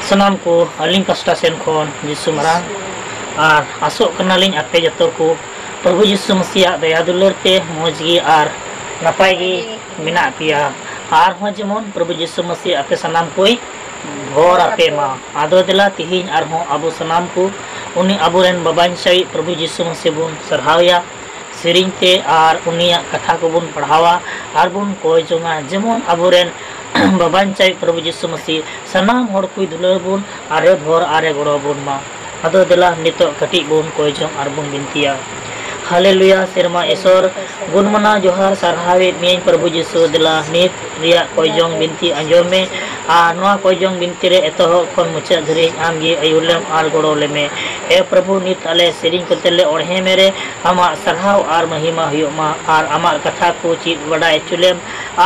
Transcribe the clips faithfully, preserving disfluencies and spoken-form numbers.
ᱥᱟᱱᱟᱢ ᱠᱚ ᱟᱹᱞᱤᱧ ᱯᱟᱥᱴᱟ ᱥᱮᱱ ᱠᱷᱚᱱ ᱡᱤᱥᱩ ᱢᱟᱨᱟᱝ ᱟᱨ ᱟᱥᱚᱜ ᱠᱟᱱᱟᱞᱤᱧ ᱟᱯᱮ ᱡᱚᱛᱚ ᱠᱚ ᱯᱨᱚᱵᱷᱩ ᱡᱤᱥᱩ ᱢᱟᱹᱥᱤᱭᱟᱜ ᱫᱟᱭᱟ ᱫᱩᱞᱟᱹᱲ ᱛᱮ ᱢᱚᱡᱽ ᱜᱮ ᱟᱨ ᱱᱟᱯᱟᱭ ᱜᱮ ᱢᱮᱱᱟᱜ ᱯᱮᱭᱟ᱾ ᱟᱨᱦᱚᱸ ᱡᱮᱢᱚᱱ ᱯᱨᱚᱵᱷᱩ ᱡᱤᱥᱩ ᱢᱟᱹᱥᱤ ᱟᱯᱮ ᱥᱟᱱᱟᱢ ᱠᱚᱭ ᱵᱷᱚᱨ ᱟᱯᱮ ᱢᱟ᱾ ᱟᱫᱚ ᱫᱮᱞᱟ ᱛᱤᱦᱤᱧ ᱟᱨᱦᱚᱸ ᱟᱵᱚ ᱥᱟᱱᱟᱢ ᱠᱚ ᱩᱱᱤ ᱟᱵᱚᱨᱮᱱ ᱵᱟᱵᱟᱧᱪᱟᱣᱤᱡ ᱯᱨᱚᱵᱷᱩ ᱡᱤᱥᱩ ᱢᱟᱹᱥᱤ ᱵᱚᱱ ᱥᱟᱨᱦᱟᱣᱭᱟ ᱥᱮᱨᱮᱧ ᱛᱮ ᱟᱨ ᱩᱱᱤᱭᱟᱜ ᱠᱟᱛᱷᱟ ᱠᱚᱵᱚᱱ ᱯᱟᱲᱦᱟᱣᱟ ᱟᱨ ᱵᱚᱱ ᱠᱚᱭ ᱡᱚᱝᱟ, ᱡᱮᱢᱚᱱ ᱟᱵᱚᱨᱮᱱ ᱵᱟᱵᱟᱧᱪᱟᱣᱤᱡ ᱯᱨᱚᱵᱷᱩ ᱡᱤᱥᱩ ᱢᱟᱹᱥᱤ ᱥᱟᱱᱟᱢ ᱦᱚᱲ ᱠᱚᱭ ᱫᱩᱞᱟᱹᱲ ᱵᱚᱱ ᱟᱨᱮ ᱵᱷᱚᱨ ᱟᱨᱮ ᱜᱚᱲᱚ ᱵᱚᱱ ᱢᱟ᱾ ᱟᱫᱚ ᱫᱮᱞᱟ ᱱᱤᱛᱚᱜ ᱠᱟᱹᱴᱤᱡ ᱵᱚᱱ ᱠᱚᱭ ᱡᱚᱝ ᱟᱨ ᱵᱚᱱ ᱵᱤᱱᱛᱤᱭᱟ᱾ ᱦᱟᱞᱮᱞᱩᱭᱟ, ᱥᱮᱨᱢᱟ ᱤᱥᱚᱨ, ᱜᱩᱱ ᱢᱟᱱᱟᱣ ᱡᱚᱦᱟᱨ ᱥᱟᱨᱦᱟᱣᱮᱫ ᱢᱤᱭᱟᱹᱧ ᱯᱨᱚᱵᱷᱩ ᱡᱤᱥᱩ, ᱫᱮᱞᱟ ᱱᱤᱛ ᱨᱮᱭᱟᱜ ᱠᱚᱭ ᱡᱚᱝ ᱵᱤᱱᱛᱤ ᱟᱸᱡᱚᱢ ᱢᱮ ᱟᱨ ᱱᱚᱣᱟ ᱠᱚᱭ ᱡᱚᱝ ᱵᱤᱱᱛᱤ ᱨᱮ ᱮᱛᱚᱦᱚᱵ ᱠᱷᱚᱱ ᱢᱩᱪᱟᱹᱫ ᱫᱷᱟᱹᱨᱤᱡ ᱟᱢ ᱜᱮ ᱟᱹᱭᱩᱨ ᱞᱮᱢ ᱟᱨ ᱜᱚᱲᱚ ᱞᱮᱢᱮ᱾ ᱮ ᱯᱨᱚᱵᱷᱩ, ᱱᱤᱛ ᱟᱞᱮ ᱥᱮᱨᱮᱧ ᱠᱚᱛᱮ ᱞᱮ ᱚᱬᱦᱮ ᱢᱮ ᱨᱮ ᱟᱢᱟᱜ ᱥᱟᱨᱦᱟᱣ ᱟᱨ ᱢᱚᱦᱤᱢᱟ ᱦᱩᱭᱩᱜ ᱢᱟ ᱟᱨ ᱟᱢᱟᱜ ᱠᱟᱛᱷᱟ ᱠᱚ ᱪᱮᱫ ᱵᱟᱰᱟᱭ ᱦᱚᱪᱚ ᱞᱮᱢ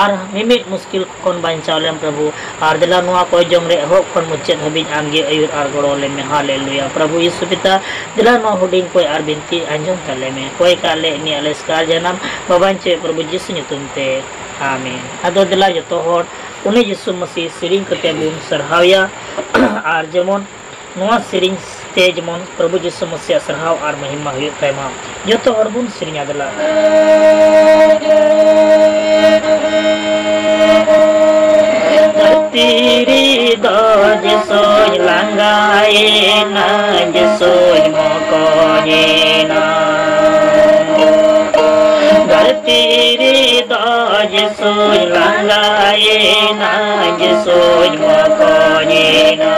ᱟᱨ ᱢᱤᱢᱤᱫ ᱢᱩᱥᱠᱤᱞ ᱠᱷᱚᱱ ᱵᱟᱧᱪᱟᱣ ᱞᱮᱢ ᱯᱨᱚᱵᱷᱩ᱾ ᱟᱨ ᱫᱮᱞᱟ ᱱᱚᱣᱟ ᱠᱚᱭ ᱡᱚᱝ ᱨᱮ ᱮᱦᱚᱵ ᱠᱷᱚᱱ ᱢᱩᱪᱟᱹᱫ ᱦᱟᱹᱵᱤᱡ ᱟᱢ ᱜᱮ ᱟᱹᱭᱩᱨ ᱟᱨ ᱜᱚᱲᱚ ᱞᱮᱢ ᱢᱮ᱾ ᱦᱟᱞᱮᱞᱩᱭᱟ᱾ ᱯᱨᱚᱵᱷᱩ ᱭᱤᱥᱩ ᱯᱤᱛᱟ, ᱫᱮᱞᱟ ᱱᱚᱣᱟ ᱦᱩᱰᱤᱧ ᱠᱚᱭ ᱟᱨ ᱵᱤᱱᱛᱤ ᱟᱸᱡᱚᱢ ᱛᱟᱞᱮ ᱢᱮ᱾ ᱠᱚᱭ ᱠᱟᱜ ᱞᱮ ᱱᱤᱭᱟᱹ ᱟᱞᱮ ᱮᱥᱠᱟᱨ ᱡᱟᱱᱟᱢ ᱵᱟᱵᱟᱧ ᱪᱮᱫ ᱯᱨᱚᱵᱷᱩ ᱡᱤᱥᱩ ᱧᱩᱛᱩᱢ ᱛᱮ᱾ ᱟᱢᱮᱱ᱾ ᱟᱫᱚ ᱫᱮᱞᱟ ᱡᱚᱛᱚ ᱦᱚᱲ ᱩᱱᱤ ᱡᱤᱥᱩ ᱢᱟᱹᱥᱤ ᱥᱮᱨᱮᱧ ᱠᱟᱛᱮ ᱵᱚᱱ ᱥᱟᱨᱦᱟᱣᱭᱟ᱾ ᱟᱨ ᱡᱮᱢᱚᱱ ᱱᱚᱣᱟ ᱥᱮᱨᱮᱧ ᱛᱮ ᱡᱮᱢᱚᱱ ᱯᱨᱚᱵᱷᱩ ᱡᱤᱥᱩ ᱢᱟᱹᱥᱤᱭᱟᱜ ᱥᱟᱨᱦᱟᱣ ᱟᱨ ᱢᱚᱦᱤᱢᱟ ᱦᱩᱭᱩᱜ ᱛᱟᱭ ᱢᱟ᱾ ᱡᱚᱛᱚ ᱦᱚᱲ ᱵᱚᱱ ᱥᱮᱨᱮᱧᱟ ᱫᱮᱞᱟ᱾ ᱫᱷᱟᱹᱨᱛᱤ ᱨᱮᱫᱚ ᱡᱤᱥᱩᱧ ᱞᱟᱸᱜᱟᱭᱮᱱᱟ, ᱡᱤᱥᱩᱧ ᱢᱚᱠᱚᱧᱮᱱᱟ᱾ ᱫᱷᱟᱹᱨᱛᱤ ᱨᱮᱫᱚ ᱡᱤᱥᱩᱧ ᱞᱟᱸᱜᱟᱭᱮᱱᱟ, ᱡᱤᱥᱩᱧ ᱢᱚᱠᱚᱧᱮᱱᱟ᱾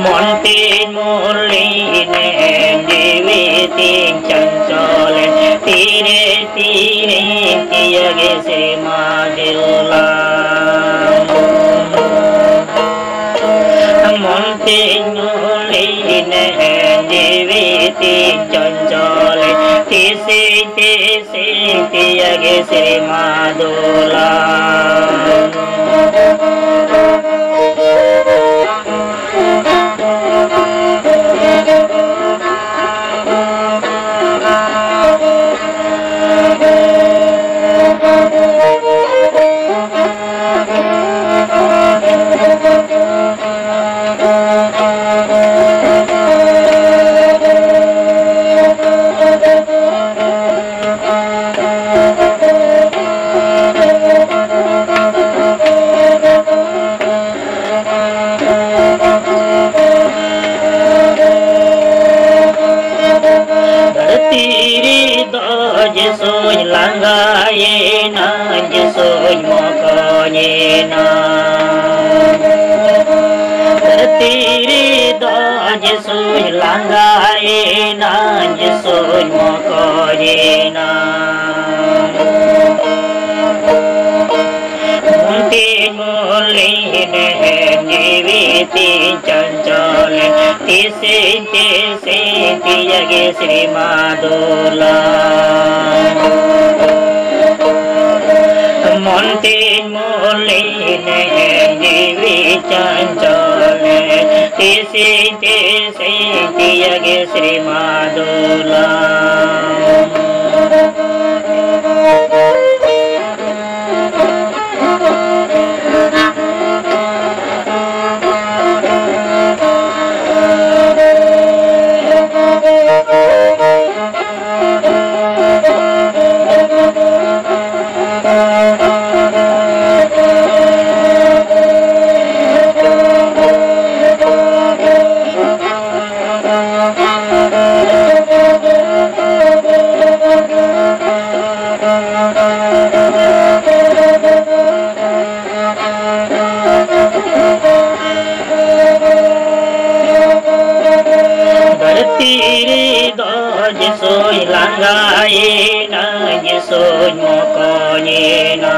ᱢᱚᱱ ᱛᱤᱧ ᱢᱩᱞᱤᱱᱮᱱ, ᱡᱤᱣᱤ ᱛᱤᱧ ᱪᱚᱧᱪᱚᱞᱮᱱ, ᱛᱤᱨᱮ, ᱛᱤᱨᱮ ᱛᱤᱭᱟᱹᱜᱮ ᱥᱮᱨᱢᱟ ᱫᱮᱣᱞᱟ᱾ ᱢᱚᱱ ᱛᱤᱧ ᱢᱩᱞᱤᱱᱮᱱ, ᱡᱤᱣᱤ ᱛᱤᱧ ᱪᱚᱧᱪᱚᱞᱮᱱ, ᱛᱤᱥᱤᱧ, ᱛᱤᱥᱤᱧ ᱛᱤᱭᱟᱹᱜᱮ ᱥᱮᱨᱢᱟ ᱫᱮᱣᱞᱟ᱾ ᱢᱚᱠᱚᱧᱮᱱᱟ᱾ ᱫᱷᱟᱹᱨᱛᱤ ᱨᱮᱫᱚ ᱡᱤᱥᱩᱧ ᱞᱟᱸᱜᱟᱭᱮᱱᱟ, ᱡᱤᱥᱩᱧ ᱢᱚᱠᱚᱧᱮᱱᱟ᱾ ᱢᱚᱱ ᱛᱤᱧ ᱢᱩᱞᱤᱱ, ᱡᱤᱣᱤ ᱛᱤᱧ ᱪᱚᱧᱪᱚᱞᱮᱱ, ᱛᱤᱥᱤᱧ ᱛᱤᱥᱤᱧ ᱛᱤᱭᱟᱹᱜᱮ ᱥᱨᱤᱢᱟ ᱫᱩᱞᱟ᱾ ᱢᱚᱱ ᱛᱤᱧ ᱢᱩᱞᱤᱱ, ᱡᱤᱣᱤ ᱪᱚᱧᱪᱚᱞᱮᱱ, ᱛᱤᱥᱤᱧ ᱛᱤᱥᱤᱧ ᱛᱤᱭᱟᱹᱜᱮ ᱥᱨᱤᱢᱟ ᱫᱩᱞᱟ᱾ ᱫᱷᱟᱹᱨᱛᱤ ᱨᱮᱫᱚ ᱡᱤᱥᱩᱭ ᱞᱟᱸᱜᱟᱭᱮᱱᱟ, ᱡᱤᱥᱩᱧ ᱢᱚᱠᱚᱧᱮᱱᱟ᱾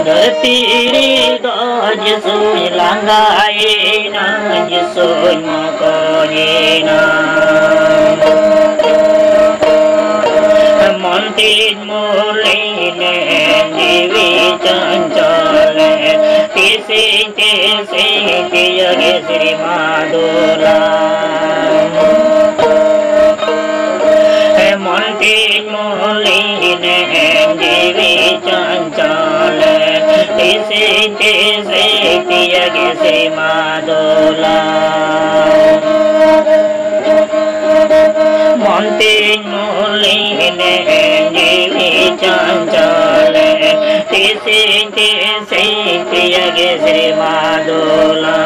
ᱫᱷᱟᱹᱨᱛᱤ ᱨᱮᱫᱚ ᱡᱤᱥᱩᱭ ᱞᱟᱸᱜᱟᱭᱮᱱᱟ, ᱡᱤᱥᱩᱧ ᱢᱚᱠᱚᱧᱮᱱᱟ᱾ ᱢᱚᱱ ᱛᱤᱧ ᱢᱩᱞᱤᱱᱮ, ᱡᱤᱣᱤ ᱪᱚᱧᱪᱚᱞᱮ, ᱛᱤᱥᱤᱧ ᱛᱤᱥᱤᱧ ᱛᱤᱭᱟᱹᱜᱮ ᱥᱨᱤᱢᱟ ᱫᱩᱞᱟ᱾ ᱢᱚᱱ ᱛᱤᱧ ᱢᱩᱞᱤᱱᱮ, ᱡᱤᱣᱤ ᱪᱚᱧᱪᱚᱞᱮ, ᱛᱤᱥᱤᱧ ᱛᱤᱥᱤᱧ ᱛᱤᱭᱟᱹᱜᱮ ᱥᱨᱤᱢᱟ ᱫᱩᱞᱟ᱾ ᱢᱚᱱ ᱛᱤᱧ ᱢᱩᱞᱤᱱᱮ, ᱡᱤᱣᱤ ᱪᱚᱧᱪᱚᱞᱮ, ᱛᱤᱥᱤᱧ ᱛᱤᱥᱤᱧ ᱛᱤᱭᱟᱹᱜᱮ ᱥᱨᱤᱢᱟ ᱫᱩᱞᱟ᱾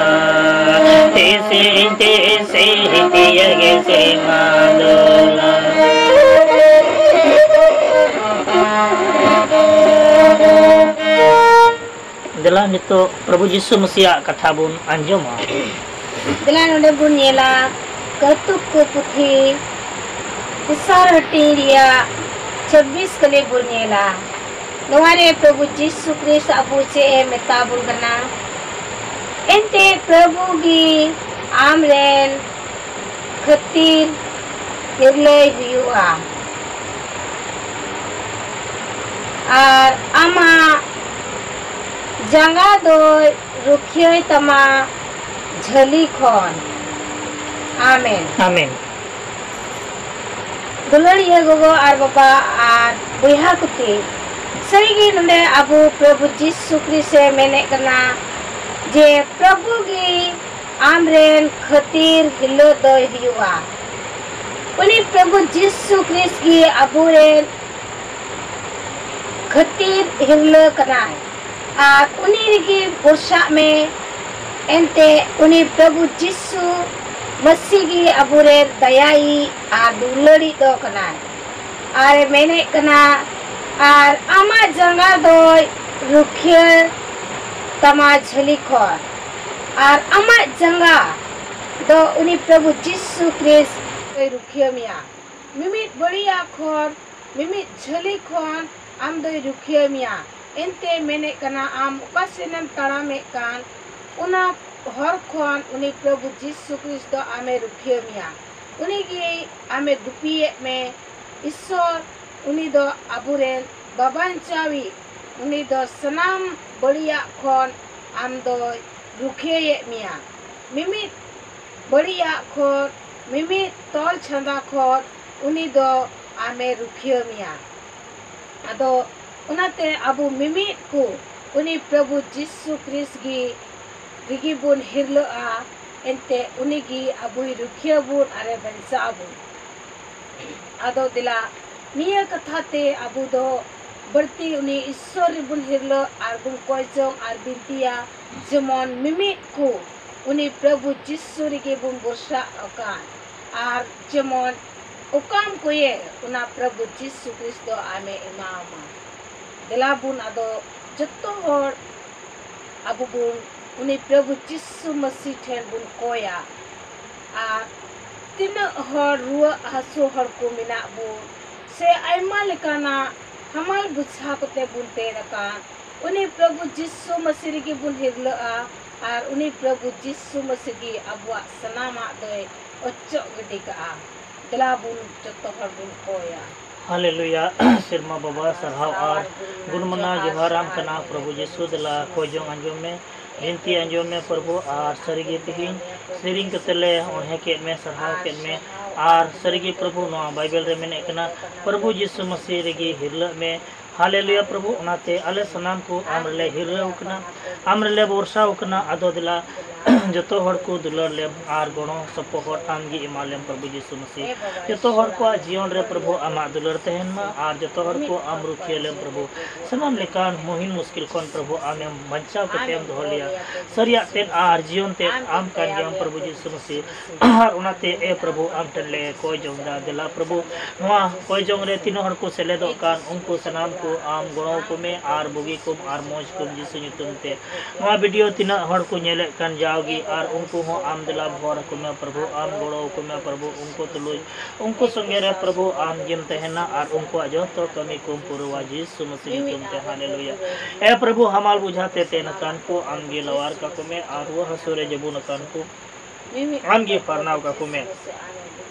ᱛᱤᱥᱤᱧ ᱛᱤᱥᱤᱧ ᱛᱤᱭᱟᱹᱜᱮ ᱥᱨᱤᱢᱟ ᱫᱩᱞᱟ᱾ ᱫᱮᱞᱟ ᱱᱤᱛᱚᱜ ᱯᱨᱚᱵᱷᱩ ᱡᱤᱥᱩ ᱢᱟᱥᱤᱭᱟᱜ ᱠᱟᱛᱷᱟ ᱵᱚᱱ ᱟᱸᱡᱚᱢᱟ᱾ ᱫᱮᱞᱟ ᱱᱚᱰᱮ ᱵᱚᱱ ᱧᱮᱞᱟ ᱠᱟᱹᱣᱛᱩᱠ ᱠᱚ ᱯᱩᱛᱷᱤ ᱛᱮᱥᱟᱨ ᱦᱟᱹᱴᱤᱧ ᱨᱮᱭᱟᱜ ᱪᱷᱟᱵᱵᱤᱥ ᱠᱟᱞᱤ ᱵᱚᱱ ᱧᱮᱞᱟ᱾ ᱱᱚᱣᱟ ᱨᱮ ᱯᱨᱚᱵᱷᱩ ᱡᱤᱥᱩ ᱠᱨᱤᱥᱴ ᱟᱵᱚ ᱪᱮᱫ ᱮ ᱢᱮᱛᱟ ᱵᱚᱱ ᱠᱟᱱᱟ? ᱮᱱᱛᱮ ᱯᱨᱚᱵᱷᱩ ᱜᱮ ᱟᱢᱨᱮᱱ ᱠᱷᱟᱹᱛᱤᱨ ᱦᱤᱨᱞᱟᱹᱭ ᱦᱩᱭᱩᱜᱼᱟ, ᱟᱨ ᱟᱢᱟᱜ ᱡᱟᱸᱜᱟ ᱫᱚᱭ ᱨᱩᱠᱷᱤᱭᱟᱹᱭ ᱛᱟᱢᱟ ᱡᱷᱟᱹᱞᱤ ᱠᱷᱚᱱ᱾ ᱟᱢᱮᱱ᱾ ᱟᱢᱮᱱ᱾ ᱫᱩᱞᱟᱹᱲᱤᱭᱟᱹ ᱜᱚᱜᱚ ᱟᱨ ᱵᱟᱵᱟ ᱟᱨ ᱵᱚᱭᱦᱟ ᱠᱚ ᱛᱤᱧ, ᱥᱟᱹᱨᱤᱜᱮ ᱱᱚᱰᱮ ᱟᱵᱚ ᱯᱨᱚᱵᱷᱩ ᱡᱤᱥᱩ ᱠᱨᱤᱥᱴ ᱮ ᱢᱮᱱᱮᱫ ᱠᱟᱱᱟ ᱡᱮ ᱯᱨᱚᱵᱷᱩ ᱜᱮ ᱟᱢᱨᱮᱱ ᱠᱷᱟᱹᱛᱤᱨ ᱦᱤᱨᱞᱟᱹ ᱫᱚᱭ ᱦᱩᱭᱩᱜᱼᱟ᱾ ᱩᱱᱤ ᱯᱨᱚᱵᱷᱩ ᱡᱤᱥᱩ ᱠᱨᱤᱥᱴ ᱜᱮ ᱟᱵᱚᱨᱮᱱ ᱠᱷᱟᱹᱛᱤᱨ ᱦᱤᱨᱞᱟᱹ ᱠᱟᱱᱟᱭ᱾ ᱟᱨ ᱩᱱᱤ ᱨᱮᱜᱮ ᱵᱷᱚᱨᱥᱟᱜ ᱢᱮ᱾ ᱮᱱᱛᱮ ᱩᱱᱤ ᱯᱨᱚᱵᱷᱩ ᱡᱤᱥᱩ ᱢᱟᱹᱥᱤ ᱜᱮ ᱟᱵᱚᱨᱮᱱ ᱫᱟᱭᱟᱭᱤᱡ ᱟᱨ ᱫᱩᱞᱟᱹᱲᱤᱡ ᱫᱚ ᱠᱟᱱᱟᱭ᱾ ᱟᱨᱮ ᱢᱮᱱᱮᱫ ᱠᱟᱱᱟ, ᱟᱨ ᱟᱢᱟᱜ ᱡᱟᱸᱜᱟ ᱫᱚᱭ ᱨᱩᱠᱷᱤᱭᱟᱹ ᱛᱟᱢᱟ ᱡᱷᱟᱹᱞᱤ ᱠᱷᱚᱱ᱾ ᱟᱨ ᱟᱢᱟᱜ ᱡᱟᱸᱜᱟ ᱫᱚ ᱩᱱᱤ ᱯᱨᱚᱵᱷᱩ ᱡᱤᱥᱩ ᱠᱨᱤᱥᱴ ᱫᱚᱭ ᱨᱩᱠᱷᱤᱭᱟᱹ ᱢᱮᱭᱟ᱾ ᱢᱤᱢᱤᱫ ᱵᱟᱹᱲᱤᱡᱟᱜ ᱠᱷᱚᱱ, ᱢᱤᱢᱤᱫ ᱡᱷᱟᱹᱞᱤ ᱠᱷᱚᱱ ᱟᱢ ᱫᱚᱭ ᱨᱩᱠᱷᱤᱭᱟᱹ ᱢᱮᱭᱟ᱾ ᱮᱱᱛᱮ ᱢᱮᱱᱮᱫ ᱠᱟᱱᱟ, ᱟᱢ ᱚᱠᱟ ᱥᱮᱱᱮᱢ ᱛᱟᱲᱟᱢᱮᱫ ᱠᱟᱱ, ᱚᱱᱟ ᱦᱚᱨ ᱠᱷᱚᱱ ᱩᱱᱤ ᱯᱨᱚᱵᱷᱩ ᱡᱤᱥᱩ ᱠᱨᱤᱥᱴ ᱫᱚ ᱟᱢᱮ ᱨᱩᱠᱷᱤᱭᱟᱹ ᱢᱮᱭᱟ᱾ ᱩᱱᱤ ᱜᱮ ᱟᱢᱮ ᱜᱩᱯᱤᱭᱮᱫ ᱢᱮ᱾ ᱤᱥᱥᱚᱨ, ᱩᱱᱤ ᱫᱚ ᱟᱵᱚᱨᱮᱱ ᱵᱟᱵᱟᱧᱪᱟᱣᱤᱡ, ᱩᱱᱤ ᱫᱚ ᱥᱟᱱᱟᱢ ᱵᱟᱹᱲᱤᱡᱟᱜ ᱠᱷᱚᱱ ᱟᱢ ᱫᱚᱭ ᱨᱩᱠᱷᱤᱭᱟᱹᱭᱮᱫ ᱢᱮᱭᱟ᱾ ᱢᱤᱢᱤᱫ ᱵᱟᱹᱲᱤᱡᱟᱜ ᱠᱷᱚᱱ, ᱢᱤᱢᱤᱫ ᱛᱚᱞ ᱪᱷᱟᱸᱫᱟ ᱠᱷᱚᱱ ᱩᱱᱤ ᱫᱚ ᱟᱢᱮ ᱨᱩᱠᱷᱤᱭᱟᱹ ᱢᱮᱭᱟ᱾ ᱟᱫᱚ ᱚᱱᱟᱛᱮ ᱟᱵᱚ ᱢᱤᱢᱤᱫ ᱠᱚ ᱩᱱᱤ ᱯᱨᱚᱵᱷᱩ ᱡᱤᱥᱩ ᱠᱨᱤᱥᱴ ᱜᱮ ᱨᱮᱜᱮ ᱵᱚᱱ ᱦᱤᱨᱞᱟᱹᱜᱼᱟ᱾ ᱮᱱᱛᱮ ᱩᱱᱤ ᱜᱮ ᱟᱵᱚᱭ ᱨᱩᱠᱷᱤᱭᱟᱹ ᱵᱚᱱ ᱟᱨᱮ ᱵᱟᱧᱪᱟᱣ ᱵᱚᱱ᱾ ᱟᱫᱚ ᱫᱮᱞᱟ ᱱᱤᱭᱟᱹ ᱠᱟᱛᱷᱟ ᱛᱮ ᱟᱵᱚ ᱫᱚ ᱵᱟᱹᱲᱛᱤ ᱩᱱᱤ ᱤᱥᱥᱚᱨ ᱨᱮᱵᱚᱱ ᱦᱤᱨᱞᱟᱹᱜ ᱟᱨ ᱵᱚᱱ ᱠᱚᱭ ᱡᱚᱝ ᱟᱨ ᱵᱤᱱᱛᱤᱭᱟ, ᱡᱮᱢᱚᱱ ᱢᱤᱢᱤᱫ ᱠᱚ ᱩᱱᱤ ᱯᱨᱚᱵᱷᱩ ᱡᱤᱥᱩ ᱨᱮᱜᱮ ᱵᱚᱱ ᱵᱷᱚᱨᱥᱟ ᱟᱠᱟᱱ, ᱟᱨ ᱡᱮᱢᱚᱱ ᱚᱠᱟᱢ ᱠᱚᱭᱮ ᱚᱱᱟ ᱯᱨᱚᱵᱷᱩ ᱡᱤᱥᱩ ᱠᱨᱤᱥᱴ ᱫᱚ ᱟᱢᱮ ᱮᱢᱟᱢᱟ᱾ ᱫᱮᱞᱟ ᱵᱚᱱ ᱟᱫᱚ ᱡᱚᱛᱚ ᱦᱚᱲ ᱟᱵᱚ ᱵᱚᱱ ᱩᱱᱤ ᱯᱨᱚᱵᱷᱩ ᱡᱤᱥᱩ ᱢᱟᱹᱥᱤ ᱴᱷᱮᱱ ᱵᱚᱱ ᱠᱚᱭᱟ᱾ ᱟᱨ ᱛᱤᱱᱟᱹᱜ ᱦᱚᱲ ᱨᱩᱣᱟᱹᱜ ᱦᱟᱹᱥᱩ ᱦᱚᱲ ᱠᱚ ᱢᱮᱱᱟᱜ ᱵᱚᱱ, ᱥᱮ ᱟᱭᱢᱟ ᱞᱮᱠᱟᱱᱟᱜ ᱦᱟᱢᱟᱞ ᱵᱩᱡᱷᱟᱹᱣ ᱠᱟᱛᱮ ᱵᱚᱱ ᱛᱮᱱ ᱟᱠᱟᱱ, ᱩᱱᱤ ᱯᱨᱚᱵᱷᱩ ᱡᱤᱥᱩ ᱢᱟᱹᱥᱤ ᱨᱮᱜᱮ ᱵᱚᱱ ᱦᱤᱨᱞᱟᱹᱜᱼᱟ᱾ ᱟᱨ ᱩᱱᱤ ᱯᱨᱚᱵᱷᱩ ᱡᱤᱥᱩ ᱢᱟᱹᱥᱤ ᱜᱮ ᱟᱵᱚᱣᱟᱜ ᱥᱟᱱᱟᱢᱟᱜ ᱫᱚᱭ ᱚᱪᱚᱜ ᱜᱤᱰᱤ ᱠᱟᱜᱼᱟ᱾ ᱫᱮᱞᱟ ᱵᱚᱱ ᱡᱚᱛᱚ ᱦᱚᱲ ᱵᱚᱱ ᱠᱚᱭᱟ᱾ ᱦᱟᱞᱮᱞᱩᱭᱟ᱾ ᱥᱮᱨᱢᱟ ᱵᱟᱵᱟ, ᱥᱟᱨᱦᱟᱣ ᱟᱨ ᱜᱩᱱ ᱢᱟᱱᱟᱣ ᱡᱚᱦᱟᱨ ᱟᱢ ᱠᱟᱱᱟ ᱯᱨᱚᱵᱷᱩ ᱡᱤᱥᱩ᱾ ᱫᱮᱞᱟ ᱠᱚᱭ ᱡᱚᱝ ᱟᱸᱡᱚᱢ ᱢᱮ, ᱵᱤᱱᱛᱤ ᱟᱸᱡᱚᱢ ᱢᱮ ᱯᱨᱚᱵᱷᱩ᱾ ᱟᱨ ᱥᱟᱹᱨᱤᱜᱮ ᱛᱮᱦᱮᱧ ᱥᱮᱨᱮᱧ ᱠᱟᱛᱮ ᱞᱮ ᱚᱬᱦᱮ ᱠᱮᱫ ᱢᱮ, ᱥᱟᱨᱦᱟᱣ ᱠᱮᱫ ᱢᱮ᱾ ᱟᱨ ᱥᱟᱹᱨᱤᱜᱮ ᱯᱨᱚᱵᱷᱩ, ᱱᱚᱣᱟ ᱵᱟᱭᱵᱮᱞ ᱨᱮ ᱢᱮᱱᱮᱫ ᱠᱟᱱᱟ, ᱯᱨᱚᱵᱷᱩ ᱡᱤᱥᱩ ᱢᱟᱹᱥᱤ ᱨᱮᱜᱮ ᱦᱤᱨᱞᱟᱹᱜ ᱢᱮ᱾ ᱦᱟᱞᱮᱞᱩᱭᱟ ᱯᱨᱚᱵᱷᱩ, ᱚᱱᱟᱛᱮ ᱟᱞᱮ ᱥᱟᱱᱟᱢ ᱠᱚ ᱟᱢ ᱨᱮᱞᱮ ᱦᱤᱨᱞᱟᱹᱣ ᱠᱟᱱᱟ, ᱟᱢ ᱨᱮᱞᱮ ᱵᱷᱚᱨᱥᱟᱣ ᱠᱟᱱᱟ᱾ ᱟᱫᱚ ᱫᱮᱞᱟ ᱡᱚᱛᱚ ᱦᱚᱲ ᱠᱚ ᱫᱩᱞᱟᱹᱲ ᱞᱮᱢ ᱟᱨ ᱜᱚᱲᱚ ᱥᱚᱯᱚᱦᱚᱫ ᱟᱢ ᱜᱮ ᱮᱢᱟ ᱞᱮᱢ ᱯᱨᱚᱵᱷᱩ ᱡᱤᱥᱩ ᱢᱟᱹᱥᱤ᱾ ᱡᱚᱛᱚ ᱦᱚᱲ ᱠᱚᱣᱟᱜ ᱡᱤᱭᱚᱱ ᱨᱮ ᱯᱨᱚᱵᱷᱩ ᱟᱢᱟᱜ ᱫᱩᱞᱟᱹᱲ ᱛᱟᱦᱮᱱ ᱢᱟ ᱟᱨ ᱡᱚᱛᱚ ᱦᱚᱲ ᱠᱚ ᱟᱢ ᱨᱩᱠᱷᱤᱭᱟᱹ ᱞᱮᱢ ᱯᱨᱚᱵᱷᱩ᱾ ᱥᱟᱱᱟᱢ ᱞᱮᱠᱟᱱ ᱢᱩᱦᱤᱢ ᱢᱩᱥᱠᱤᱞ ᱠᱷᱚᱱ ᱯᱨᱚᱵᱷᱩ ᱟᱢᱮᱢ ᱵᱟᱧᱪᱟᱣ ᱠᱟᱛᱮ ᱮᱢ ᱫᱚᱦᱚ ᱞᱮᱭᱟ᱾ ᱥᱟᱹᱨᱤᱭᱟᱜ ᱛᱮᱫ ᱟᱨ ᱡᱤᱭᱚᱱ ᱛᱮᱫ ᱟᱢ ᱠᱟᱱ ᱜᱮᱭᱟᱢ ᱯᱨᱚᱵᱷᱩ ᱡᱤᱥᱩ ᱢᱟᱹᱥᱤ᱾ ᱟᱨ ᱚᱱᱟᱛᱮ ᱮ ᱯᱨᱚᱵᱷᱩ ᱟᱢ ᱴᱷᱮᱱ ᱞᱮ ᱠᱚᱭ ᱡᱚᱝ ᱮᱫᱟ, ᱫᱮᱞᱟ ᱯᱨᱚᱵᱷᱩ ᱱᱚᱣᱟ ᱠᱚᱭ ᱡᱚᱝ ᱨᱮ ᱛᱤᱱᱟᱹᱜ ᱦᱚᱲ ᱠᱚ ᱥᱮᱞᱮᱫᱚᱜ ᱠᱟᱱ ᱩᱱᱠᱩ ᱥᱟᱱᱟᱢ ᱠᱚ ᱟᱢ ᱜᱚᱲᱚ ᱟᱠᱚ ᱢᱮ ᱟᱨ ᱵᱩᱜᱤ ᱠᱚᱢ ᱟᱨ ᱢᱚᱡᱽ ᱠᱚᱢ ᱡᱤᱥᱩ ᱧᱩᱛᱩᱢ ᱛᱮ᱾ ᱱᱚᱣᱟ ᱵᱷᱤᱰᱤᱭᱳ ᱛᱤᱱᱟᱹᱜ ᱦᱚᱲ ᱠᱚ ᱧᱮᱞᱮᱫ ᱠᱟᱱ ᱡᱟᱣᱜᱮ ᱟᱨ ᱩᱱᱠᱩ ᱦᱚᱸ ᱟᱢ ᱫᱮᱞᱟ ᱵᱷᱚᱨ ᱟᱠᱚ ᱢᱮ ᱯᱨᱚᱵᱷᱩ, ᱟᱢ ᱜᱚᱲᱚ ᱟᱠᱚ ᱢᱮ ᱯᱨᱚᱵᱷᱩ᱾ ᱩᱱᱠᱩ ᱛᱩᱞᱩᱡ ᱩᱱᱠᱩ ᱥᱚᱸᱜᱮ ᱨᱮ ᱯᱨᱚᱵᱷᱩ ᱟᱢ ᱜᱮᱢ ᱛᱟᱦᱮᱱᱟ ᱟᱨ ᱩᱱᱠᱩᱣᱟᱜ ᱡᱚᱛᱚ ᱠᱟᱹᱢᱤ ᱠᱚᱢ ᱯᱩᱨᱟᱹᱣᱟ ᱡᱤᱥᱩ ᱢᱟᱹᱥᱤ ᱧᱩᱛᱩᱢ ᱛᱮ᱾ ᱦᱟᱞᱮᱞᱩᱭᱟ᱾ ᱮ ᱯᱨᱚᱵᱷᱩ, ᱦᱟᱢᱟᱞ ᱵᱩᱡᱷᱟ ᱛᱮ ᱛᱮᱱ ᱟᱠᱟᱱ ᱠᱚ ᱟᱢ ᱜᱮ ᱞᱟᱣᱟᱨ ᱠᱟᱠᱚ ᱢᱮ ᱟᱨ ᱨᱩᱣᱟᱹ ᱦᱟᱹᱥᱩ ᱨᱮ ᱡᱟᱹᱵᱩᱱ ᱟᱠᱟᱱ ᱠᱚ ᱟᱢ ᱜᱮ ᱯᱟᱨᱱᱟᱣ ᱠᱟᱠᱚ ᱢᱮ᱾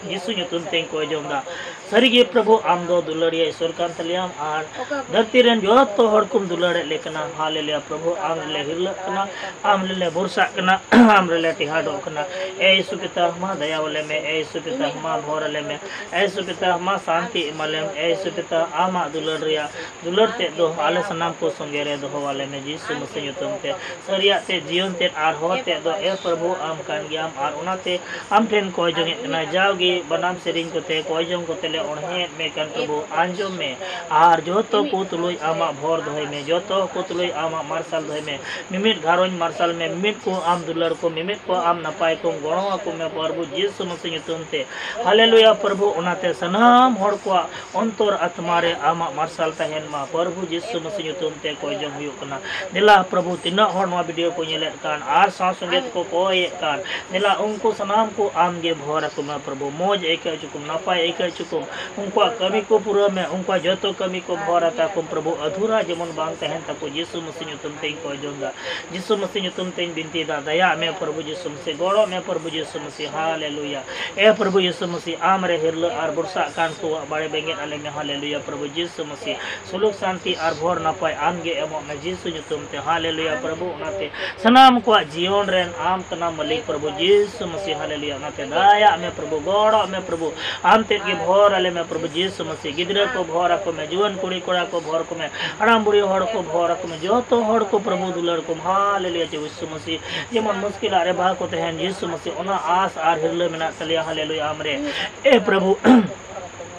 ᱡᱤᱥᱩ ᱧᱩᱛᱩᱢ ᱛᱮᱧ ᱠᱚᱭ ᱡᱚᱝ ᱫᱟ᱾ ᱥᱟᱹᱨᱤᱜᱮ ᱯᱨᱚᱵᱷᱩ, ᱟᱢ ᱫᱚ ᱫᱩᱞᱟᱹᱲᱤᱭᱟᱹ ᱤᱥᱚᱨ ᱠᱟᱱ ᱛᱟᱞᱮᱭᱟᱢ ᱟᱨ ᱫᱷᱟᱹᱨᱛᱤ ᱨᱮᱱ ᱡᱚᱛᱚ ᱦᱚᱲ ᱠᱚᱢ ᱫᱩᱞᱟᱹᱲᱮᱫ ᱞᱮ ᱠᱟᱱᱟ᱾ ᱦᱟᱞᱮᱞᱩᱭᱟ ᱯᱨᱚᱵᱷᱩ, ᱟᱢ ᱨᱮᱞᱮ ᱦᱤᱨᱞᱟᱹᱜ ᱠᱟᱱᱟ, ᱟᱢ ᱨᱮᱞᱮ ᱵᱷᱚᱨᱥᱟᱜ ᱠᱟᱱᱟ, ᱟᱢ ᱨᱮᱞᱮ ᱴᱮᱦᱟᱰᱚᱜ ᱠᱟᱱᱟ᱾ ᱮ ᱭᱤᱥᱩ ᱯᱤᱛᱟ, ᱢᱟ ᱫᱟᱭᱟ ᱟᱞᱮ ᱢᱮ᱾ ᱮ ᱭᱤᱥᱩ ᱯᱤᱛᱟ, ᱢᱟ ᱵᱷᱚᱨ ᱟᱞᱮ ᱢᱮ᱾ ᱮ ᱭᱤᱥᱩ ᱯᱤᱛᱟ, ᱢᱟ ᱥᱟᱱᱛᱤ ᱮᱢᱟᱞᱮᱢ᱾ ᱮ ᱭᱤᱥᱩ ᱯᱤᱛᱟ, ᱟᱢᱟᱜ ᱫᱩᱞᱟᱹᱲ ᱨᱮᱭᱟᱜ ᱫᱩᱞᱟᱹᱲ ᱛᱮᱫ ᱫᱚ ᱟᱞᱮ ᱥᱟᱱᱟᱢ ᱠᱚ ᱥᱚᱸᱜᱮ ᱨᱮ ᱫᱚᱦᱚ ᱟᱞᱮ ᱢᱮ ᱡᱤᱥᱩ ᱢᱟᱹᱥᱤ ᱧᱩᱛᱩᱢ ᱛᱮ᱾ ᱥᱟᱹᱨᱤᱭᱟᱜ ᱛᱮ ᱡᱤᱭᱚᱱ ᱛᱮᱫ ᱟᱨ ᱦᱚᱨ ᱛᱮᱫ ᱫᱚ ᱮ ᱯᱨᱚᱵᱷᱩ ᱟᱢ ᱠᱟᱱ ᱜᱮᱭᱟᱢ ᱟᱨ ᱚᱱᱟᱛᱮ ᱟᱢ ᱴᱷᱮᱱ ᱠᱚᱭ ᱡᱚᱝᱮᱫ ᱠᱟᱱᱟ ᱡᱟᱣᱜᱮ ᱵᱟᱱᱟᱢ ᱥᱮᱨᱮᱧ ᱠᱚᱛᱮ, ᱠᱚᱭ ᱡᱚᱝ ᱠᱚᱛᱮ ᱞᱮ ᱚᱬᱦᱮᱭᱮᱫ ᱢᱮ ᱠᱟᱱ ᱯᱨᱚᱵᱷᱩ, ᱟᱸᱡᱚᱢ ᱢᱮ᱾ ᱟᱨ ᱡᱚᱛᱚ ᱠᱚ ᱛᱩᱞᱩᱡ ᱟᱢᱟᱜ ᱵᱷᱚᱨ ᱫᱚᱦᱚᱭ ᱢᱮ, ᱡᱚᱛᱚ ᱠᱚ ᱛᱩᱞᱩᱡ ᱟᱢᱟᱜ ᱢᱟᱨᱥᱟᱞ ᱫᱚᱦᱚᱭ ᱢᱮ᱾ ᱢᱤᱢᱤᱫ ᱜᱷᱟᱨᱚᱸᱡᱽ ᱢᱟᱨᱥᱟᱞ ᱢᱮ, ᱢᱤᱢᱤᱫ ᱠᱚ ᱟᱢ ᱫᱩᱞᱟᱹᱲ ᱠᱚ, ᱢᱤᱢᱤᱫ ᱠᱚ ᱟᱢ ᱱᱟᱯᱟᱭ ᱠᱚᱢ ᱜᱚᱲᱚ ᱟᱠᱚ ᱢᱮ ᱯᱨᱚᱵᱷᱩ ᱡᱤᱥᱩ ᱢᱟᱥᱤ ᱧᱩᱛᱩᱢ ᱛᱮ᱾ ᱦᱟᱞᱮᱞᱩᱭᱟ ᱯᱨᱚᱵᱷᱩ, ᱚᱱᱟᱛᱮ ᱥᱟᱱᱟᱢ ᱦᱚᱲ ᱠᱚᱣᱟᱜ ᱚᱱᱛᱚᱨ ᱟᱛᱢᱟ ᱨᱮ ᱟᱢᱟᱜ ᱢᱟᱨᱥᱟᱞ ᱛᱟᱦᱮᱱ ᱢᱟ ᱯᱨᱚᱵᱷᱩ ᱡᱤᱥᱩ ᱢᱟᱥᱤ ᱧᱩᱛᱩᱢ ᱛᱮ ᱠᱚᱭ ᱡᱚᱝ ᱦᱩᱭᱩᱜ ᱠᱟᱱᱟ᱾ ᱫᱮᱞᱟ ᱯᱨᱚᱵᱷᱩ, ᱛᱤᱱᱟᱹᱜ ᱦᱚᱲ ᱱᱚᱣᱟ ᱵᱷᱤᱰᱤᱭᱳ ᱠᱚ ᱧᱮᱞᱮᱫ ᱠᱟᱱ ᱟᱨ ᱥᱟᱶ ᱥᱚᱸᱜᱮ ᱛᱮᱠᱚ ᱠᱚᱭᱮᱫ ᱠᱟᱱ, ᱫᱮᱞᱟ ᱩᱱᱠᱩ ᱥᱟᱱᱟᱢ ᱠᱚ ᱟᱢ ᱜᱮ ᱵᱷᱚᱨ ᱟᱠᱚ ᱢᱮ ᱯᱨᱚᱵᱷᱩ, ᱢᱚᱡᱽ ᱟᱹᱭᱠᱟᱹᱣ ᱦᱚᱪᱚ ᱠᱚᱢ, ᱱᱟᱯᱟᱭ ᱟᱹᱭᱠᱟᱹᱣ ᱦᱚᱪᱚ ᱠᱚᱢ, ᱩᱱᱠᱩᱣᱟᱜ ᱠᱟᱹᱢᱤ ᱠᱚ ᱯᱩᱨᱟᱹᱣ ᱢᱮ, ᱩᱱᱠᱩᱣᱟᱜ ᱡᱚᱛᱚ ᱠᱟᱹᱢᱤ ᱠᱚ ᱵᱷᱚᱨ ᱟᱛᱟ ᱠᱚᱢ ᱯᱨᱚᱵᱷᱩ, ᱟᱫᱷᱩᱨᱟ ᱡᱮᱢᱚᱱ ᱵᱟᱝ ᱛᱟᱦᱮᱱ ᱛᱟᱠᱚ ᱡᱤᱥᱩ ᱢᱟᱥᱤ ᱧᱩᱛᱩᱢ ᱛᱮᱧ ᱠᱚᱭ ᱡᱚᱝ ᱫᱟ᱾ ᱡᱤᱥᱩ ᱢᱟᱥᱤ ᱧᱩᱛᱩᱢ ᱛᱮᱧ ᱵᱤᱱᱛᱤᱭᱮᱫᱟ, ᱫᱟᱭᱟᱜ ᱢᱮ ᱯᱨᱚᱵᱷᱩ ᱡᱤᱥᱩ ᱢᱟᱥᱤ, ᱜᱚᱲᱚᱜ ᱢᱮ ᱯᱨᱚᱵᱷᱩ ᱡᱤᱥᱩ ᱢᱟᱥᱤ, ᱦᱟᱞᱮᱞᱩᱭᱟ᱾ ᱮ ᱯᱨᱚᱵᱷᱩ ᱡᱤᱥᱩ ᱢᱟᱥᱤ, ᱟᱢ ᱨᱮ ᱦᱤᱨᱞᱟᱹ ᱟᱨ ᱵᱚᱨᱥᱟᱜ ᱠᱟᱱ ᱠᱚᱣᱟᱜ ᱵᱟᱲᱮ ᱵᱮᱸᱜᱮᱫ ᱟᱞᱮ ᱢᱮ, ᱦᱟᱞᱮᱞᱩᱭᱟ ᱯᱨᱚᱵᱷᱩ ᱡᱤᱥᱩ ᱢᱟᱥᱤ᱾ ᱥᱩᱞᱩᱠ ᱥᱟᱱᱛᱤ ᱟᱨ ᱵᱷᱚᱨ ᱱᱟᱯᱟᱭ ᱟᱢ ᱜᱮ ᱮᱢᱚᱜ ᱢᱮ ᱡᱤᱥᱩ ᱧᱩᱛᱩᱢ ᱛᱮ, ᱦᱟᱞᱮᱞᱩᱭᱟ ᱯᱨᱚᱵᱷᱩ᱾ ᱚᱱᱟᱛᱮ ᱥᱟᱱᱟᱢ ᱠᱚᱣᱟᱜ ᱡᱤᱭᱚᱱ ᱨᱮᱱ ᱟᱢ ᱠᱟᱱᱟᱢ ᱢᱟᱹᱞᱤᱠ ᱯᱨᱚᱵᱷᱩ ᱡᱤᱥᱩ ᱢᱟᱥᱤ, ᱦᱟᱞᱮᱞᱩᱭᱟ᱾ ᱚᱱᱟᱛᱮ ᱫᱟᱭᱟᱜ ᱢᱮ ᱯᱨᱚᱵᱷᱩ, ᱜᱚᱲᱚᱜ ᱢᱮ ᱯᱨᱚᱵᱷᱩ, ᱟᱢ ᱛᱮᱫ ᱜᱮ ᱵᱷᱚᱨ ᱟᱞᱮ ᱢᱮ ᱯᱨᱚᱵᱷᱩ ᱡᱤᱥᱩ ᱢᱟᱥᱤ᱾ ᱜᱤᱫᱽᱨᱟᱹ ᱠᱚ ᱵᱷᱚᱨ ᱟᱠᱚ ᱢᱮ, ᱡᱩᱣᱟᱹᱱ ᱠᱩᱲᱤ ᱠᱚᱲᱟ ᱠᱚ ᱵᱷᱚᱨ ᱠᱚ ᱢᱮ, ᱦᱟᱲᱟᱢ ᱵᱩᱲᱦᱤ ᱦᱚᱲ ᱠᱚ ᱵᱷᱚᱨ ᱟᱠᱚ ᱢᱮ, ᱡᱚᱛᱚ ᱦᱚᱲ ᱠᱚ ᱯᱨᱚᱵᱷᱩ ᱫᱩᱞᱟᱹᱲ ᱠᱚᱢ, ᱦᱟᱞᱮᱞᱩᱭᱟ ᱡᱤᱥᱩ ᱢᱟᱥᱤ᱾ ᱡᱮᱢᱚᱱ ᱢᱩᱥᱠᱤᱞᱟᱜ ᱨᱮ ᱵᱟᱦᱟ ᱠᱚ ᱛᱟᱦᱮᱱ ᱡᱤᱥᱩ ᱢᱟᱥᱤ, ᱚᱱᱟ ᱟᱥ ᱟᱨ ᱦᱤᱨᱞᱟᱹ ᱢᱮᱱᱟᱜ ᱛᱟᱞᱮᱭᱟ, ᱦᱟᱞᱮᱞᱩᱭᱟ ᱟᱢ ᱨᱮ᱾ ᱮ ᱯᱨᱚᱵᱷᱩ,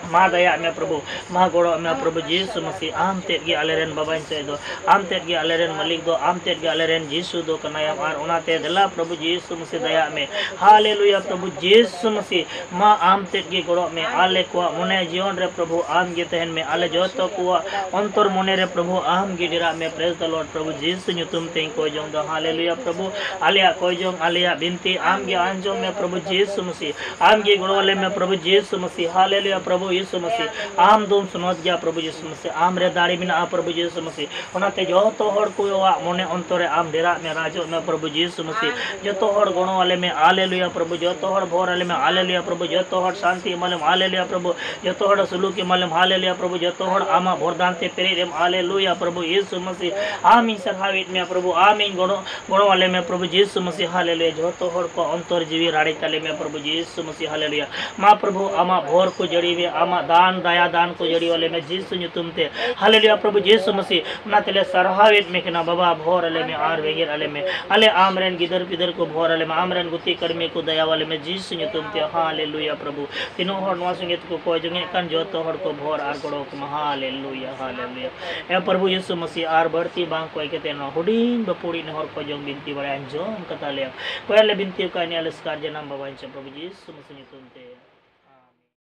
ᱢᱟ ᱫᱟᱭᱟᱜ ᱢᱮ ᱯᱨᱚᱵᱷᱩ, ᱢᱟ ᱜᱚᱲᱚᱜ ᱢᱮ ᱯᱨᱚᱵᱷᱩ ᱡᱤᱥᱩ ᱢᱟᱥᱤ, ᱟᱢ ᱛᱮᱫ ᱜᱮ ᱟᱞᱮᱨᱮᱱ ᱵᱟᱵᱟᱧ ᱥᱮᱫ ᱫᱚ, ᱟᱢ ᱛᱮᱫ ᱜᱮ ᱟᱞᱮᱨᱮᱱ ᱢᱟᱹᱞᱤᱠ ᱫᱚ, ᱟᱢ ᱛᱮᱫ ᱜᱮ ᱟᱞᱮᱨᱮᱱ ᱡᱤᱥᱩ ᱫᱚ ᱠᱟᱱᱟᱭᱟᱢ᱾ ᱟᱨ ᱚᱱᱟᱛᱮ ᱫᱮᱞᱟ ᱯᱨᱚᱵᱷᱩ ᱡᱤᱥᱩ ᱢᱟᱥᱤ ᱫᱟᱭᱟᱜ ᱢᱮ, ᱦᱟᱞᱮᱞᱩᱭᱟ ᱯᱨᱚᱵᱷᱩ ᱡᱤᱥᱩ ᱢᱟᱥᱤ, ᱢᱟ ᱟᱢ ᱛᱮᱫ ᱜᱮ ᱜᱚᱲᱚᱜ ᱢᱮ᱾ ᱟᱞᱮ ᱠᱚᱣᱟᱜ ᱢᱚᱱᱮ ᱡᱤᱭᱚᱱ ᱨᱮ ᱯᱨᱚᱵᱷᱩ ᱟᱢ ᱜᱮ ᱛᱟᱦᱮᱱ ᱢᱮ, ᱟᱞᱮ ᱡᱚᱛᱚ ᱠᱚᱣᱟᱜ ᱚᱱᱛᱚᱨ ᱢᱚᱱᱮ ᱨᱮ ᱯᱨᱚᱵᱷᱩ ᱟᱢ ᱜᱮ ᱰᱮᱨᱟᱜ ᱢᱮ᱾ Praise the Lord ᱯᱨᱚᱵᱷᱩ ᱡᱤᱥᱩ ᱧᱩᱛᱩᱢ ᱛᱮᱧ ᱠᱚᱭ ᱡᱚᱝ ᱫᱟ, ᱦᱟᱞᱮᱞᱩᱭᱟ ᱯᱨᱚᱵᱷᱩ᱾ ᱟᱞᱮᱭᱟᱜ ᱠᱚᱭ ᱡᱚᱝ, ᱟᱞᱮᱭᱟᱜ ᱵᱤᱱᱛᱤ ᱟᱢ ᱜᱮ ᱟᱸᱡᱚᱢ ᱢᱮ ᱯᱨᱚᱵᱷᱩ ᱡᱤᱥᱩ ᱢᱟᱥᱤ, ᱟᱢ ᱜᱮ ᱜᱚᱲᱚ ᱟᱞᱮ ᱢᱮ ᱯᱨᱚᱵᱷᱩ ᱡᱤᱥᱩ ᱢᱟᱥᱤ, ᱦᱟᱞᱮᱞᱩᱭᱟ ᱯᱨᱚᱵᱷᱩ ᱡᱤᱥᱩ ᱢᱟᱥᱤ᱾ ᱟᱢ ᱫᱚᱢ ᱥᱚᱱᱚᱛ ᱜᱮᱭᱟ ᱯᱨᱚᱵᱷᱩ ᱡᱤᱥᱩ ᱢᱟᱥᱤ, ᱟᱢ ᱨᱮ ᱫᱟᱲᱮ ᱢᱮᱱᱟᱜᱼᱟ ᱯᱨᱚᱵᱷᱩ ᱡᱤᱥᱩ ᱢᱟᱥᱤ᱾ ᱚᱱᱟᱛᱮ ᱡᱚᱛᱚ ᱦᱚᱲ ᱠᱚᱣᱟᱜ ᱢᱚᱱᱮ ᱚᱱᱛᱚᱨ ᱨᱮ ᱟᱢ ᱰᱮᱨᱟᱜ ᱢᱮ, ᱨᱟᱡᱚᱜ ᱢᱮ ᱯᱨᱚᱵᱷᱩ ᱡᱤᱥᱩ ᱢᱟᱥᱤ᱾ ᱡᱚᱛᱚ ᱦᱚᱲ ᱜᱚᱲᱚ ᱟᱞᱮ ᱢᱮ, ᱦᱟᱞᱮᱞᱩᱭᱟ ᱯᱨᱚᱵᱷᱩ᱾ ᱡᱚᱛᱚ ᱦᱚᱲ ᱵᱷᱚᱨ ᱟᱞᱮ ᱢᱮ, ᱦᱟᱞᱮᱞᱩᱭᱟ ᱯᱨᱚᱵᱷᱩ᱾ ᱡᱚᱛᱚ ᱦᱚᱲ ᱥᱟᱱᱛᱤ ᱮᱢᱟ ᱞᱮᱢ, ᱦᱟᱞᱮᱞᱩᱭᱟ ᱯᱨᱚᱵᱷᱩ᱾ ᱡᱚᱛᱚ ᱦᱚᱲ ᱥᱩᱞᱩᱠ ᱮᱢᱟ ᱞᱮᱢ, ᱦᱟᱞᱮᱞᱩᱭᱟ ᱯᱨᱚᱵᱷᱩ᱾ ᱡᱚᱛᱚ ᱦᱚᱲ ᱟᱢᱟᱜ ᱵᱷᱚᱨᱫᱟᱱ ᱛᱮ ᱯᱮᱨᱮᱡ ᱮᱢ, ᱦᱟᱞᱮᱞᱩᱭᱟ ᱯᱨᱚᱵᱷᱩ ᱡᱤᱥᱩ ᱢᱟᱥᱤ᱾ ᱟᱢᱤᱧ ᱥᱟᱨᱦᱟᱣᱮᱫ ᱢᱮᱭᱟ ᱯᱨᱚᱵᱷᱩ, ᱟᱢᱤᱧ ᱜᱚᱲᱚ, ᱜᱚᱲᱚ ᱟᱞᱮ ᱢᱮ ᱯᱨᱚᱵᱷᱩ ᱡᱤᱥᱩ ᱢᱟᱥᱤ, ᱦᱟᱞᱮᱞᱩᱭᱟ᱾ ᱡᱚᱛᱚ ᱦᱚᱲ ᱠᱚ ᱚᱱᱛᱚᱨ ᱡᱤᱣᱤ ᱨᱟᱲᱮᱡ ᱛᱟᱞᱮ ᱢᱮ ᱯᱨᱚᱵᱷᱩ ᱡᱤᱥᱩ ᱢᱟᱥᱤ, ᱦᱟᱞᱮᱞᱩᱭᱟ᱾ ᱢᱟ ᱯᱨᱚᱵᱷᱩ ᱟᱢᱟᱜ ᱵᱷᱚᱨ ᱠᱚ ᱡᱟᱹᱲᱤ ᱢᱮ, ᱟᱢ ᱟᱢᱟᱜ ᱫᱟᱱ, ᱫᱟᱭᱟ ᱫᱟᱱ ᱠᱚ ᱡᱟᱹᱲᱤ ᱟᱞᱮ ᱢᱮ ᱡᱤᱥᱩ ᱧᱩᱛᱩᱢ ᱛᱮ᱾ ᱦᱟᱞᱮᱞᱩᱭᱟ ᱯᱨᱚᱵᱷᱩ ᱡᱤᱥᱩ ᱢᱟᱥᱤ, ᱚᱱᱟ ᱛᱮᱞᱮ ᱥᱟᱨᱦᱟᱣᱮᱫ ᱢᱮ ᱠᱟᱱᱟ ᱵᱟᱵᱟ, ᱵᱷᱳᱨ ᱟᱞᱮ ᱢᱮ ᱟᱨ ᱵᱮᱸᱜᱮᱫ ᱟᱞᱮ ᱢᱮ᱾ ᱟᱞᱮ ᱟᱢ ᱨᱮᱱ ᱜᱤᱫᱟᱹᱨ ᱯᱤᱫᱟᱹᱨ ᱠᱚ ᱵᱷᱳᱨ ᱟᱞᱮ ᱢᱮ, ᱟᱢ ᱨᱮᱱ ᱜᱩᱛᱤ ᱠᱟᱹᱲᱢᱤ ᱠᱚ ᱫᱟᱭᱟ ᱟᱞᱮ ᱢᱮ ᱡᱤᱥᱩ ᱧᱩᱛᱩᱢ ᱛᱮ᱾ ᱦᱟᱞᱮᱞᱩᱭᱟ ᱯᱨᱚᱵᱷᱩ, ᱛᱤᱱᱟᱹᱜ ᱦᱚᱲ ᱱᱚᱣᱟ ᱥᱚᱸᱜᱮ ᱛᱮᱠᱚ ᱠᱚᱭ ᱡᱚᱝᱮᱫ ᱠᱟᱱ ᱡᱚᱛᱚ ᱦᱚᱲ ᱠᱚ ᱵᱷᱳᱨ ᱟᱨ ᱜᱚᱲᱚ ᱠᱚᱢᱟ᱾ ᱦᱟᱞᱮᱞᱩᱭᱟ, ᱦᱟᱞᱮᱞᱩᱭᱟ᱾ ᱮ ᱯᱨᱚᱵᱷᱩ ᱡᱤᱥᱩ ᱢᱟᱥᱤ, ᱟᱨ ᱵᱟᱹᱲᱛᱤ ᱵᱟᱝ ᱠᱚᱭ ᱠᱟᱛᱮ ᱱᱚᱣᱟ ᱦᱩᱰᱤᱧ ᱵᱟᱹᱯᱩᱲᱤ ᱱᱮᱦᱚᱨ ᱠᱚ ᱡᱚᱝ ᱵᱤᱱᱛᱤ ᱵᱟᱲᱟᱭ ᱟᱸᱡᱚᱢ ᱠᱟᱛᱟ ᱞᱮᱭᱟ᱾ ᱠᱚᱭ ᱟᱞᱮ ᱵᱤᱱᱛᱤ ᱠᱟᱜ ᱱᱤᱭᱟᱹ ᱟᱞᱮ ᱥᱠᱟᱨ ᱡᱟᱱᱟᱢ ᱵᱟᱵᱟ ᱤᱧ ᱪᱮ ᱯᱨᱚᱵᱷᱩ ᱡᱤᱥᱩ ᱢᱟᱥᱤ ᱧᱩᱛᱩᱢ ᱛᱮ᱾